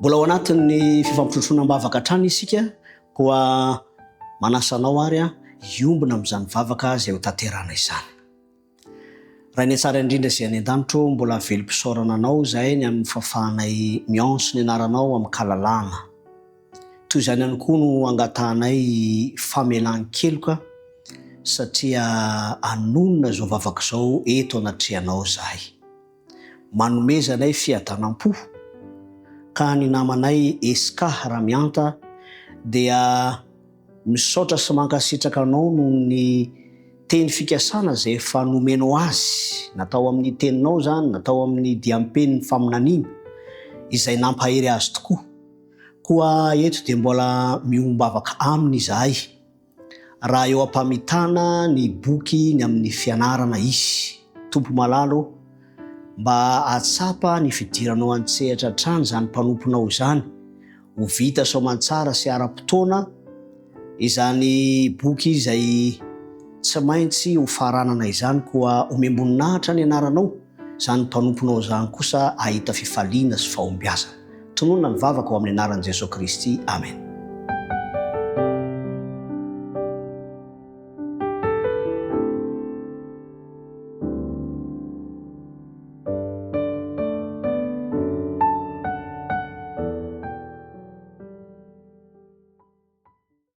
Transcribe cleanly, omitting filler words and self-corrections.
Mbola ao anatin'ny fifampitrotroana am-bavaka hatrany isika, koa manasa anao ary hiombona amin'izany vavaka izay ho tanterahana izany. Rainay tsara indrindra izay any an-danitra ô, mbola velom-pisaorana Anao izahay ny amin'ny fahafahanay miantso ny anaranao amin-kalalahana. Toy izany ihany koa no angatahanay famelan-keloka satria hanonona izao vavaka izao eto anatrehanao izahay. Manomeza anay fiadanam-po ka ny namanay Esca Ramianta dia misaotra sy mankasitraka anao noho ny teny fikasana izay efa nomenao azy, na tao amin'ny teninao izany na tao amin'ny diam-penin'ny faminaniana, izay nampahery azy tokoa. Koa eto dia mbola miombavaka aminy izahay. Raha eo am-pamitana ny boky ny amin'ny fianarana izy. Tompo malala ô, mba hahatsapa ny fidiranao an-tsehatra hatrany izany mpanomponao izany, ho vita soamantsara sy ara-potoana izany boky izay tsy maintsy ho faranana izany, koa omem-boninahitra ny anaranao, izany mpanomponao izany kosa hahita fifaliana sy fahombiazana. Tononina ny vavaka ao amin'ny anaran'i Jesoa Kristy. Amen.